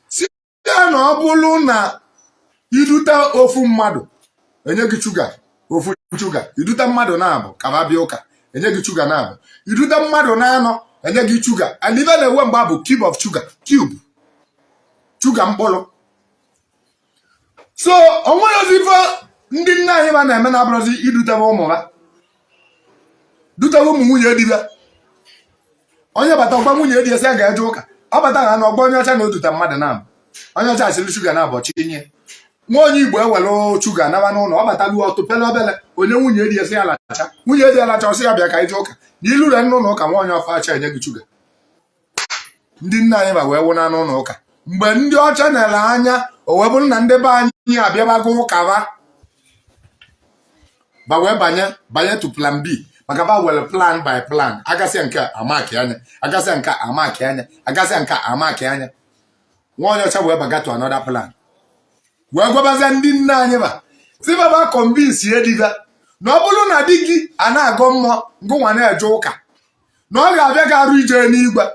si ya na ọ bụrụ na idute ofu mmadụ, enye gị sugar, ofu sugar. Idute mmadụ na-abụ ka ba bịa ụka, enye gị sugar na-abụ. Idute mmadụ na-anọ, enye gị sugar. And ibe na-ewe mgbe bụ cube of sugar, cube sugar mkpụrụ. So o nwere ozi ife ndị nne anyị ma na-eme na abụrụzi idutebe ụmụ ha, dutebe ụmụ nwunye dibịa. Onye bata, ọgba nwunye di ya sị ya ga-eje ụka. Ọ bata ha na ọgba onye ọcha na oduta mmadụ na onye ọcha asịrị sugar na abọchi nye. Nwa onye Igbo ewere sugar naba n'ụlọ. Ọ bata luo, ọtụ pele obele, onye nwunye di ya sị ya lacha. Nwunye di ya lacha, ọsị ya bịa ka ije ụka. Na ilure n'ụlọ ụka, nwa onye ọfa acha enye gị sugar. Ndị nna anyị ba wee wụna n'ụlọ ụka. Mgbe ndị ọcha nere anya, o wee bụrụ na ndị be anyị abịabago ụka, ba ba wee banye banye to plan B, maka ba were plan by plan. Agasịa nke a, amaki anya, agasịa nke a, amaki anya, agasịa nke a, amaki anya. Nwa onye ọcha wee baga to another plan, wee gwabazie ndị nne anyị ba si baba convince ediga na ọ bụrụ na di gị a na-agọ mmụọ, ngụnwa na-eje ụka, na ọ ga-abịa ga arụ ije n'igwe.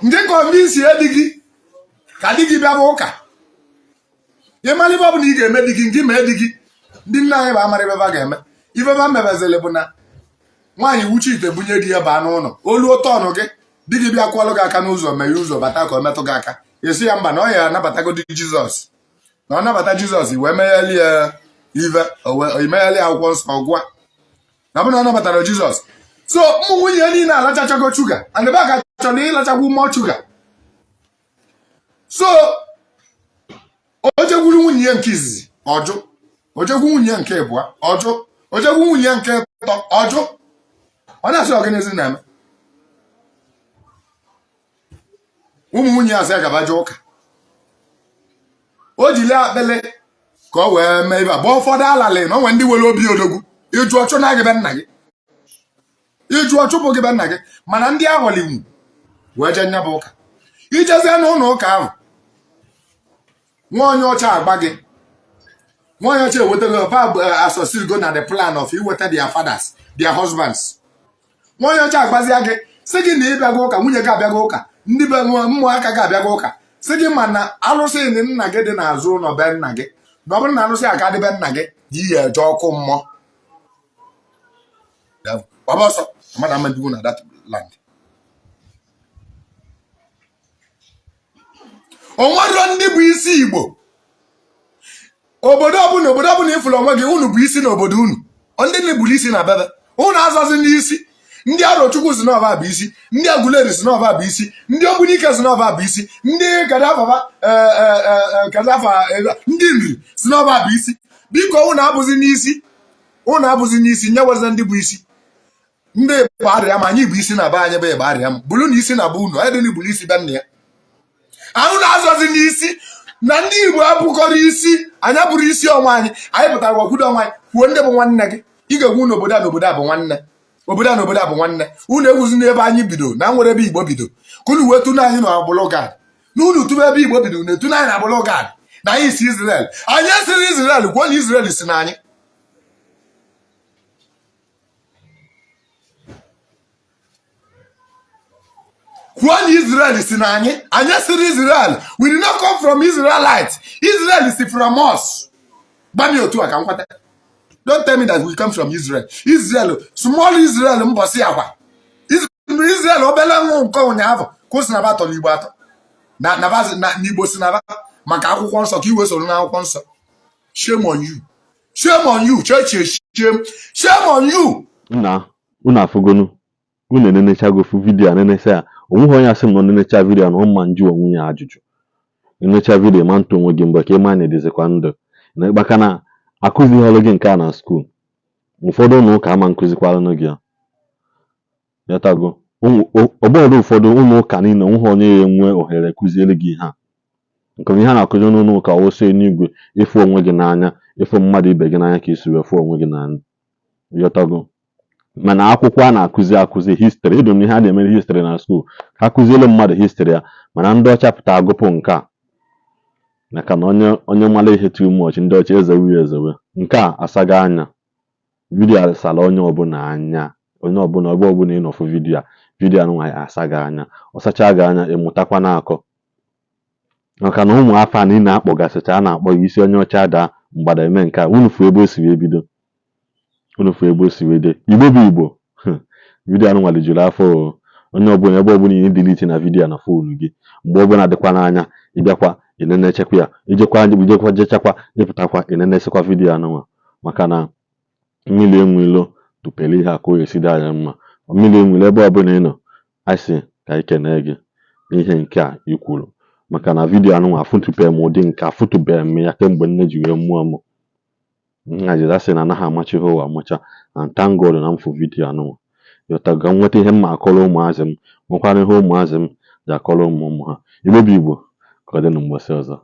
Ndị convince di gị ka di gị bịaba ụka. Ịmara ibe ọ bụla ị ga-eme di gị, ngị mee di gị. Ndị nna anyị bụ amara ibe ba ga-eme. Ibe ba mebezili bụ na nwaanyị wuchi ite bunye di ya, baa n'ụlọ, olu tọnụ gị, di gị bịa kwụọlụ gị aka n'ụzọ, meghe ụzọ bata ka ọ metụ gị aka, esi ya mba, na ọ ya anabatago di Jizọs, na ọ nabata Jizọs wee megheli ya ive, imegheli akwụkwọ nsọ ọgụa na bụ na ọ nabatara Jizọs. So ụmụ nwunye niile alachachago sugar, and ebe a ka chọrọ ịlachagwu mmụọ sugar. So o jekwuru nwunye ya nke izizi, ọjụ. O jegwu nwunye ya nke ịbụọ, ọjụ. O jegwu nwunye ya nke ịtọ, ọjụ. Ọ na-asị ọgịnịzi na-eme? Ụmụ nwunye ya asị agaba je ụka. O jiri akpịlị ka ọ wee mee ibe bụ ụfọdụ alalị na onwe ndị nwere obi odogwu. Ịjụ ọchụ na gị be nna gị, ịjụ ọchụpụ gị be nna gị. Mana ndị aghọliwu wee jee nyabụ ụka. Ijezie n'ụlọ ụka ahụ, nwa onye ọcha agba gị, nwa onye ọcha ewetago pa asosirigo na the plan of iweta their fathers, their husbands. Nwa onye ọcha agbazia gị, sị gị na ịbịago ụka, nwunye gị abịago ụka, ndị be ụmụaka gị abịago ụka, sị gị mana alụsị nna gị dị n'azụ ụlọ be nna gị, na ọ bụrụ na alụsị aka dị be nna gị, na iyi eje ọkụ mmụọ gbaba ọsọ, mmadụ ama na that land. Onwero ndị bụ isi Igbo. Obodo ọbụla, obodo ọbụla ịfụrụ onwe gị, unu bụ isi n'obodo unu. Ndị na-ebuli isi na bebe unu azazi n'isi. Ndị Arochukwu si n'ọba bụ isi, ndị Aguleri si n'ọba bụ isi, ndị Ogbunike si n'ọba bụ isi, ndị kadafa kadafa, ndị Nri si n'ọba bụ isi. Biko, unu abụzi n'isi, unu abụzi n'isi. Nyewezi ndị bụ isi, ndị Igbo arịa ma anyị bụ isi na be anyị bụ Igbo arịa m bụrụ na isi na be unu onye dị bụrụ isi be nna ya. Ahụ na-azọzi n'isi na ndị Igbo abụkọrọ isi. Anyị abụrụ isi onwe anyị. Anyị pụtara gwakwudo onwe anyị. Kwuo ndị bụ nwanne gị. Ị ga-egwu na obodo a na obodo a bụ nwanne, obodo a na obodo a bụ nwanne. Unu egwuzi n'ebe anyị bido na nwere ebe Igbo bido, ka unu wee tụnụ anyị na agbụrụ Gad, na unu tụba ebe Igbo bido na etụnụ anyị na agbụrụ Gad, na anyị si Israel. Anyị esiri Israel. Kwuo na Israel si na anyị. Kwuo na Israel si na anyị. Anyị siri Israel. We did not come from Israelites. Israel si from us. Gba m otu a ka m kweta. Don't tell me that we come from Israel. Israel, small Israel, mbọsị akwa Israel, obele nwa nke ụnyaahụ ka o si na ba tọrọ Igbo atọ na na Igbo si na ba maka akwụkwọ nsọ ka iwe soro n'akwụkwọ nsọ. Shame on you, shame on you, cheche, shame, shame on you. Nna, unu afụgonu, unu enenechago fu vidiyo a, nenecha ya. Onweghị onye asị m na ọ nenecha vidiyo a na ọ ma njụ onwe ya ajụjụ. Enecha vidiyo ma ntụ onwe gị mgbe ka ị ma na edizikwa ndụ na maka na akụzighọlụ gị nke a na school. Ụfọdụ ụlọ ụka ama nkụzikwaranụ gị ya. Yọtago ọbụọdụ ụfọdụ ụlọ ụka niile, onweghị onye ya enwe ohere kụziere gị ihe a, nke ihe a na-akụzi n'ụlọ ụka wụsị n'igwe ịfụ onwe gị n'anya, ịfụ mmadụ ibe gị n'anya ka isi wee fụ onwe gị n'anya. Yọtago, mana akwụkwọ a na-akụzi akụzi history edo m ihe a na-emere history na school ka akụziere mmadụ history ya, mana ndị ọcha pụta agụpụ nke a maka na onye onye mara ihe too much, ndị ọcha ezewe ya ezewe. Nke a asaga anya. Vidiyo asala onye ọbụla anya, onye ọbụla, ebe ọbụla ị nọ fụ vidiyo a, vidiyo a nwa asaga anya. Ọ sacha gị anya, ịmụtakwa na-akọ maka na ụmụ afọ a niile akpọgasịcha a na-akpọ gị isi onye ọcha daa mgbada eme nke a. Unu fụ ebe o si wee bido, unu fụ ebe o si wee dee. Igbo bụ Igbo. Vidiyo anụnwa lijuru afọ o. Onye ọbụla, ebe ọbụla ị delete na vidiyo na phone gị, mgbe ọbụla dịkwa n'anya, ịbịakwa ịnenechekwa ya, ijekwa ijekwa jechakwa, ịpụtakwa ịnenesikwa vidiyo anụnwa, maka na mmiri enwilo tụpere ihe a ka o esi dị anyị mma. Mmiri enwilo, ebe ọbụla ị nọ, anyị sị ka anyị kenee gị n'ihe nke a i kwuru, maka na vidiyo anụnwa afụtụbeghị m ụdị nke afụtụbeghị m ya kemgbe nne ji wee mụọ m. Nna ji asị na anaghị amacha ihe ụwa amacha, and thank God na m fụ vidiyo anụnwa. Yọtago ka m nweta ihe m ma akọrọ ụmụazị m, nwekwara ihe ụmụazị m ji akọrọ ụmụ ụmụ ha. Igbo bụ Igbo, ka ọ dị na mgbọsị ọzọ.